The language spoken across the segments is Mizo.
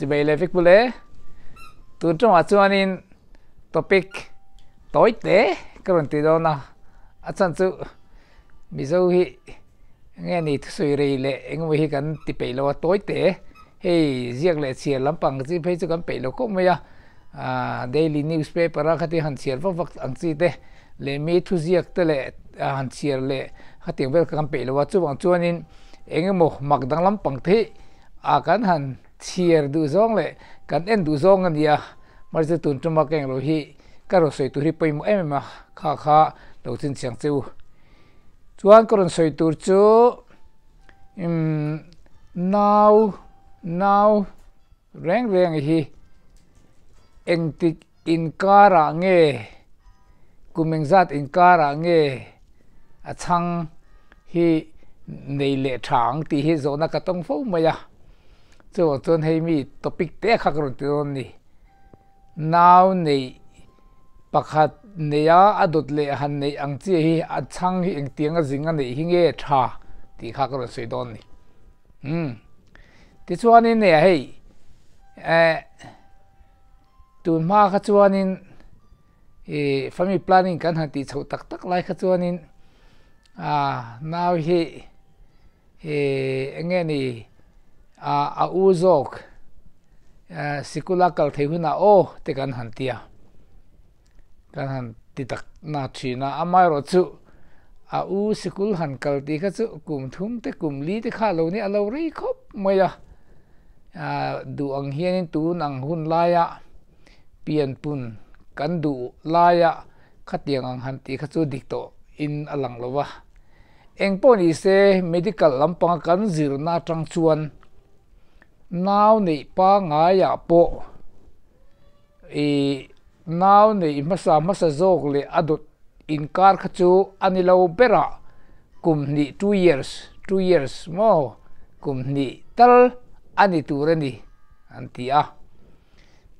Chibei leh vek bul e. Tun tawngah chuanin topic tawi te ka rawn ti dawn a, a chhan chu Mizo hi nge ni thusawi rei leh engemaw hi kan ti peih lo a, tawi te hei ziak leh chhiar lampang chi phei chu kan peih lo khawp mai a, ah daily newspaper a khati han chhiar vak vak ang chi te leh mi thuziak te leh han chhiar leh khatiang vel kha kan peih lo a, chuvang chuanin engemaw mak dang lampang te hi a kan han chhiar duh zawng leh kan en duh zawng a ni a, mahse tun tuma ka englo hi ka rawn sawi tur hi pawimawh em em a, kha kha lo chhinchhiang che u. Chuan ka rawn sawi tur chu umm nau nau reng reng hi engtik Inkarah nge, kum engzat inkarah nge a chhang hi nei leh tha ang tih hi zawhna ka tawng fo mai a. Chuvang chuan hei mi topic te kha ka rawn ti dawn a ni. Nau neih pakhat neia a dawt leh han neih ang chiah hi a chhang hi engtiang a zing a neih hi nge tha tih kha ka rawn sawi dawn a ni. Umm. Tichuanin hei eh. Tun hma kha chuanin ih family planning kan han tih chhoh tak tak lai kha chuanin ah nau hi ih eng nge ni ah a u zawk ah sikul a kal theih hunah aw te kan han ti a. Kan han ti tak na thin a, amaherawhchu a u sikul han kal tih kha chu kum thum te kum li te kha lo nia a lo rei khawp mai a, ah duh ang hianin tun ang hun laia pianpun kan duh laia khatiang ang han tih kha chu dik tawh in a lang lo va. Engpawh ni se medical lampanga kan zirna atang chuan nau neih pangaiah pawh I nau neih hmasa hmasa zawk leh a dawt inkar kha chu a ni lo ber a, kum hnih, two years, two years maw, kum hnih tal a ni tur a ni an ti a.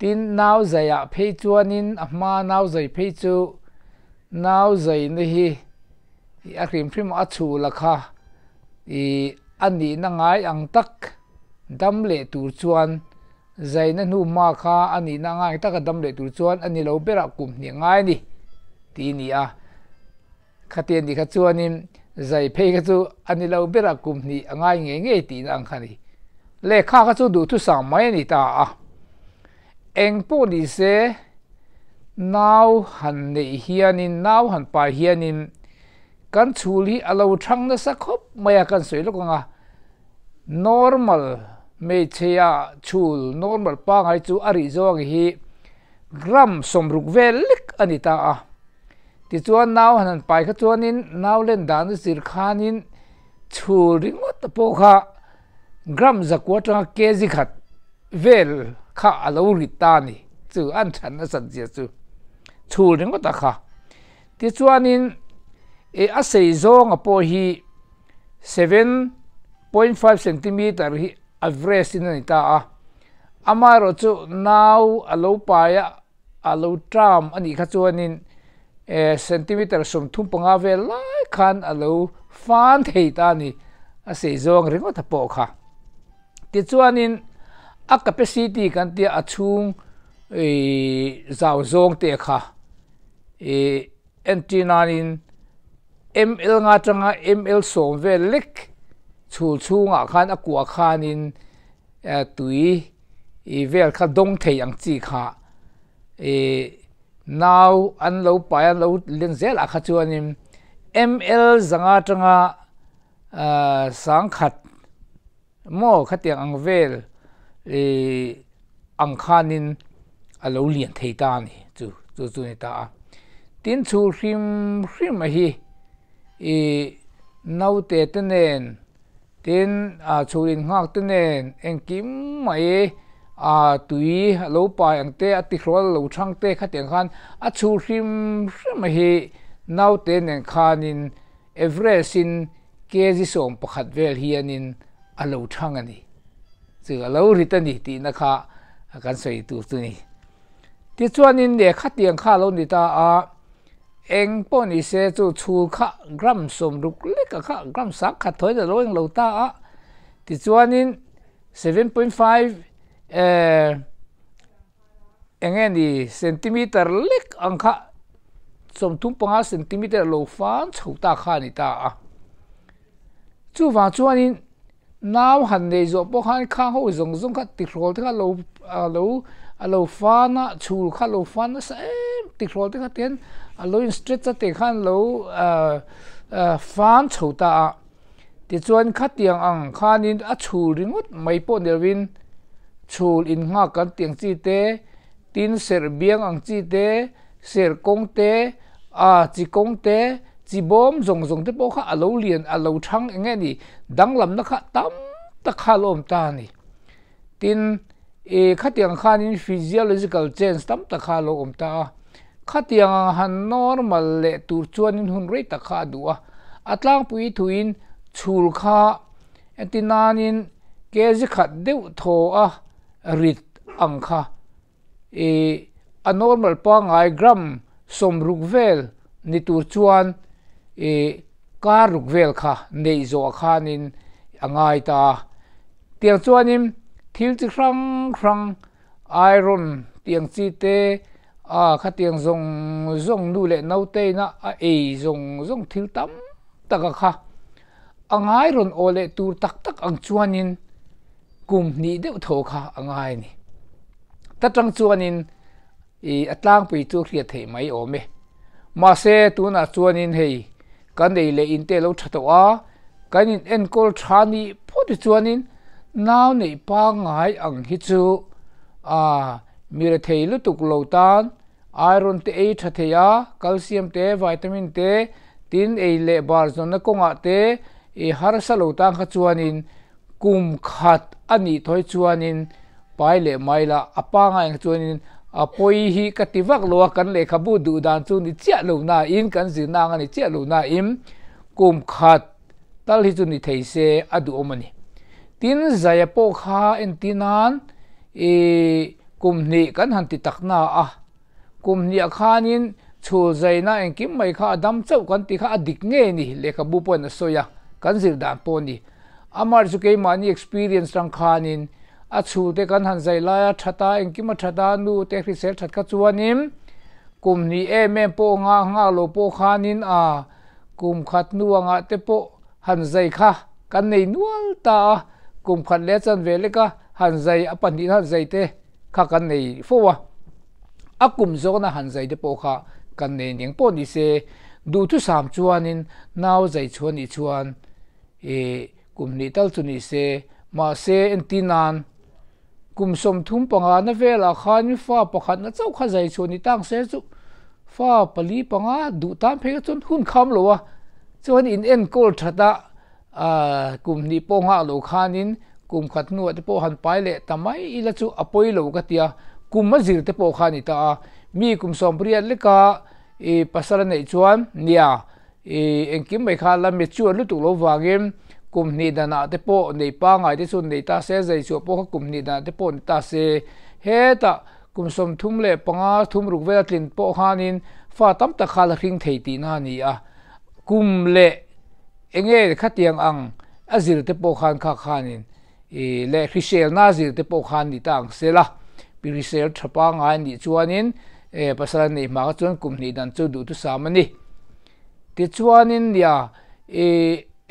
Tin, nau zaiah phei chuanin a hma nau zai phei chu nau zaina hi a hrim hrim a chhul a kha i a nihna ngai ang tak dam leh tur chuan Zaina hnu hma kha a nihna ngai taka dam leh tur chuan a ni lo berah kum hnih ngai a ni tih a ni a. Khatiang nih kha chuanin zai phei kha chu a ni lo berah kum hnih a ngai ngei ngei tihna ang kha a ni. Lehkha kha chu duhthusam mai a ni ta a. Eng pawh ni se nau han neih hianin nau han pai hianin kan chhul hi a lo thang nasa khawp mai a kan sawi lawk ang a. Normal hmeichhia chhul normal pangai chu a rih zawng hi gram 60 vel lek a ni ta a. Tichuan nau han han pai kha chuanin nau len dan a zir khanin chhul ringawt pawh kha gram 9 atanga kg khat vel kha a lo rit ta a ni. Chu an than nasat zia chu chhul ringawt a kha. Tichuanin a sei zawnga pawh hi 7.5 centimeter hi average in a ni ta a, amaherawh chu nau a lo pai a, a lo term a nih kha chuanin eh centimeter 35 vel lai khan a lo fan thei ta a ni, a sei zawng ringawt a pawh kha. Tichuanin a capacity kan tia a chhung ih zau zawng te kha ih entir nanin ml nga atanga ml 10 vel lek chhul chhungah khan a kuah khanin tui ih vel kha dawng thei ang chi kha ih nau an lo pai an lo len zelah kha chuanin ml 500 atanga 1000 Maw khatiang ang vel ih ang khanin a lo lian thei ta a ni chu chu chu a ni ta a. Tin chhul hrim hrim a hi ih naute te nen tin ah chhul innghak te nen engkim mai ah tui a lo pai ang te a tihrawl a lo thang te khatiang khan a chhul hrim hrim a hi naute nen khanin Everest in kg 11 vel hianin a lo thang a ni. Chu a lo rit a ni tihna kha kan sawi tur chu ni. Tichuanin lehkha tiang kha a lo ni ta a, eng pawh ni se chu chhul kha gram 60 lek a kha gram 1000 thawiin a lo eng lo ta a. Tichuanin 7.5. Eng nge ni centimeter lek ang kha 35 centimeter lo fan chho ta kha a ni ta a. Chuvang chuanin nau han nei zawh pawh khan khang ho zawng zawng kha tihrawl te kha lo a lo a lo fan a chhul kha lo fan nasa em tihrawl te kha tian a lo in stretch a tih khan lo fan chho ta a. Tichuan khatiang ang khanin a chhul ringawt mai pawh ni lovin chhul innghak kan tih ang chi te, tin serh biang ang chi te, serh kawng te, a chi kawng te, chi bawm zawng zawng te pawh kha a lo lian a lo thang eng nge ni danglamna kha tam tak kha a lo awm ta a ni. Tin, i khatiang khanin physiological change tam tak kha a lo awm ta a. Khatiang ang han normal leh tur chuanin hun rei tak kha a duh a. A tlangpui thuin chhul kha enti nanin kg khat deuh thaw a rit ang kha i a normal pangngai gram 60 vel ni tur chuan i kar ruk vel kha neih zawh khanin a ngai ta a. Tiang chuanin thil chi hrang hrang iron tiang chi te a khatiang zawng zawng nu leh naute ina a ei zawng zawng thil tam tak a kha a ngai rawn aw leh tur tak tak ang chuanin kum hnih deuh thaw kha a ngai a ni. Ta tang chuanin i a tlangpui chu hriat theih mai awm e. Mahse tunah chuanin hei kan ei leh in te lo tha tawh a, kan in enkawl tha nih phawt hi chuanin nau neih pangngai ang hi chu a mi rethei lutuk lo tan iron te ei tha thei a, calcium te, vitamin te, tin ei leh bar zawnna kawngah te i harsa lo tan kha chuanin kum khat a nih thawi chuanin pai leh mai la, a pangai ang chuanin a pawi hi ka ti vak lo a, kan lehkhabu duh dan chu ni chiah lo nain, kan zirna ang a ni chiah lo nain kum khat tal hi chu ni thei se a duhawm a ni. Tin, Zaia pawh kha entir nan i kum hnih kan han ti tak na a, kum hniah khanin chhul zaina engkim mai kha a dam chauh kan tih kha a dik ngei a ni, lehkhabu pawhin a sawi a, kan zir dan pawh a ni. Amah chu keimahni experience tang khanin a chhul te kan han zai lai a that a, engkim a that a, nu te hrisel that kha chuanin kum hnih em em pawh nghah nghak lo pawh khanin a kum khat hnu angah te pawh han zai kha kan nei nual ta a, kum khat leh a chanve leka han zai a pahnih han zai te kha kan nei fo a, a kum zawkna han zai te pawh kha kan nei ning pawh ni se duhthusam chuanin nau zai chhuah nih chuan I kum hnih tal chu ni se, mahse entir nan kum 35 na velah khan fa pakhatna chauh kha zai chhuah ni tang se chu fa pali panga duh tan phei kha chuan hun kham lo a, chuan in enkawl that a kum hnih pawh nghah lo khanin kum khat hnuah te pawh han pai leh ta mai ila chu a pawi lo ka tia, kum a zir te pawh kha a ni ta a, mi kum 80 leka i pasal a neih chuan nia. I engkim mai kha la mature lutuk lo vangin kum hnih danah te pawh nei pangai te chu nei ta se, zai chhuah pawh kha kum hnih danah te pawh ni ta se. Hetah kum 35 thum ruk vela tlin pawh khanin fa tam tak kha la hring thei tihna a ni a. Kum leh enge khatiang ang a zir te pawh khan kha khanin i leh hriselna a zir te pawh khan ni ta ang se la. Pi hrisel tha pangai nih chuanin pasal a neih hma kha chuan kum hnih dan chu duhthusam a ni. Tichuanin nia i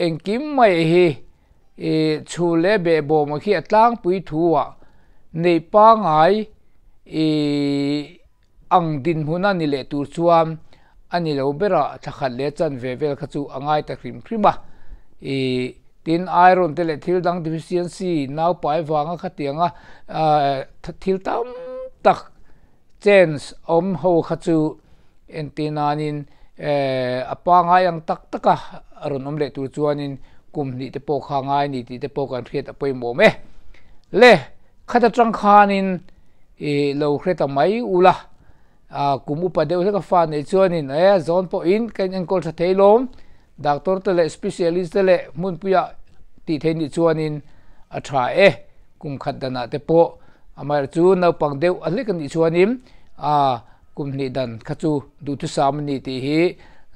engkim mai hi i chhul leh behbawm khi a tlangpui thu ah neih pangai i ang dinhmun a ni leh tur chuan a ni lo ber a, thla khat leh chanve vel kha chu a ngai ta hrim hrim a. I tin iron te leh thil dang deficiency naupai vanga khatianga thil tam tak Chance awm ho kha chu entir nanin a pangai ang tak tak a rawn awm leh tur chuanin kum hnih te pawh kha ngai ni tih te pawh kan hriat a pawimawh awm e. Le, khat atang khanin i lo hre ta mai ula, kum upa deuh hlek a fa nei chuanin e zawn pawhin ka inenkawl tha thei lawm, doctor te leh specialist te leh hmunpuia tih theih nih chuanin a tha e. Kum khat danah te pawh amaherawh chu naupang deuh a hlek a nih chuanin a kum hnih dan kha chu duhthusam a ni tih hi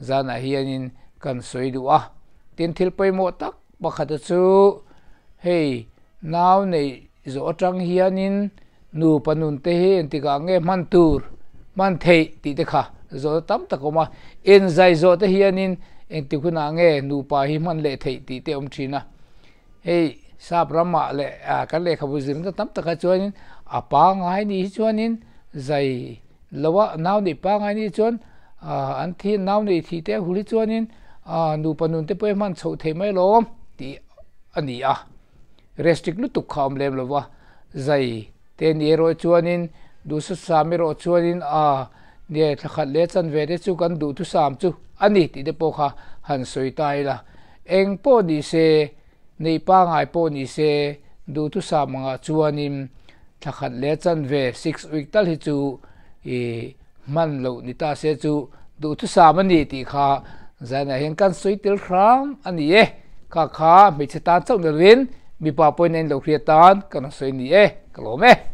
zanah hianin kan sawi duh a. Tin thil pawimawh tak pakhata chu hei nau nei zawh atang hianin nupa nun te hi engtikah nge hman tur hman theih tih te kha zawhna tam tak a awm a. Inzai zawh te hianin engtik hunah nge nupa hi hman leh theih tih te a awm thin a. Hei sap ramah leh kan lehkhabu zirna tam takah chuanin a pangai ni hi chuanin zai loa nau neih pangai ni chuan an thi nau neih thih te a hul hi chuanin nupa nun te pawh hi hman chhoh theih mai lawm tih a ni a. Restrict lutuk kha a awm lem lova, zai te ni erawh chuanin duhthusam erawh chuanin a nia thla khat leh chanve te chu kan duhthusam chu a ni tih te pawh kha han sawi ta ila. Eng pawh ni se, neih pangai pawh ni se, duhthusam angah chuanin thla khat leh chanve, 6 week tal hi chu i hman loh ni ta se chu duhthusam a ni tih kha zanah hian kan sawi tel hram a ni e. Kha kha hmeichhe tan chauh ni lovin mipa pawhin a inlo hriat tan ka rawn sawi ni e, ka lawm e.